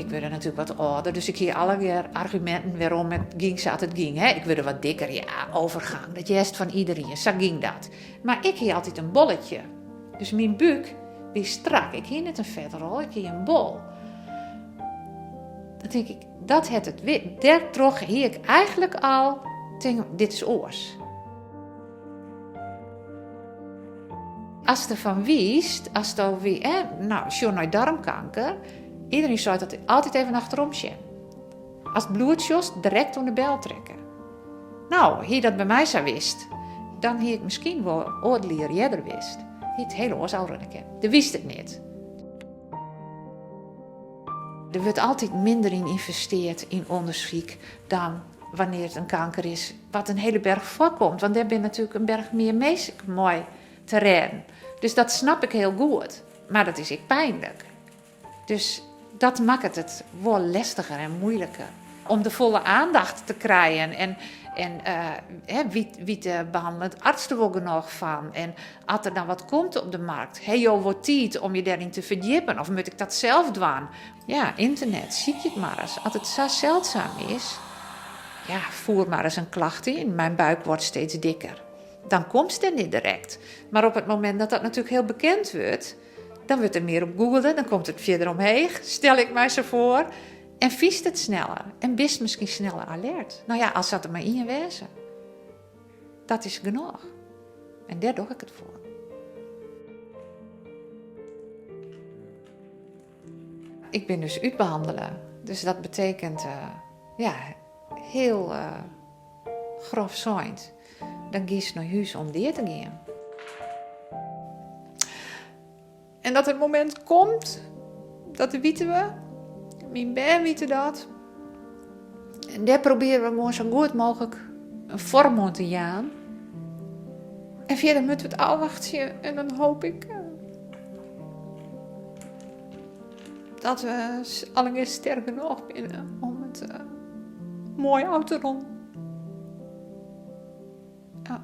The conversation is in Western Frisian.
Ik wurde natuerlik wat âlder, dus ik hie allegear arguminten wêrom it gyng sa't it gyng. Hè. Ik wurde wat dikker, ja, overgang, dat hearst fan iderien, sa gyng dat. Mar ik hie altyd in bolletje. Dus myn búk wie strak. Ik hie net in fetrol, ik hie in bol. Dan tink ik, dat hat it. Dêrtroch hie ik eigentlik al, tink, dit is oars. Ast derfan witst, asto wie, hè, no, sjoch nei darmkanker, iedereen seit dat altyd even achterom sjen. Ast bloed sjochst, direkt oan de bel trekke. No, hie dat by my sa west, dan hie ik miskien wol oardel jier earder wist. Hie it hiel oars ôfrinne kinnen. Do witst it net. Der wurdt altyd minder yn ynvesteard yn ûndersyk dan wannear't in kanker is wat in hiele berch foarkomt. Want dêr binne natuerlik in berch mear minsken mei te rêden. Dus dat snap ik hiel goed. Mar dat is ek pynlik. Dus dat makket it wol lestiger en muoiliker om de folle aandacht te krijen. En, en uh, wie, wie behannelet arts der wol genôch fan? En as der dan wat komt op de markt, ha jo wol tiid om je dêryn te ferdjippen? Of moat ik dat sels dwaan? Ja, ynternet, sykje it mar ris. As it sa seldsum is, ja, fier mar ris in klacht yn. Mijn buik wordt steeds dikker. Dan komst der net direkt. Mar op it momint dat dat natuerlik hiel bekend wurdt, dan wurdt der mear op googele, dan komt it fierder omheech, stel ik my sa foar. En fynst it sneller en bist miskien sneller alert. No ja, as dat der mar ien wêze. Dat is genôch. En dêr doch ik it foar. Ik bin dus útbehannele. Dus dat betekent, uh, ja, hiel uh, grof sein. Dan giest nei hûs om dea te gean. En dat it momint komt, dat witte we. Myn bern witte dat. En dêr probearje we gewoan sa goed mooglik in foarm oan te jaan. En fierder moatte we it ôfwachtsje en dan hoopje ik eh, dat we allegear sterk genôch binne om it uh, moai ôf te rûnen. Ja.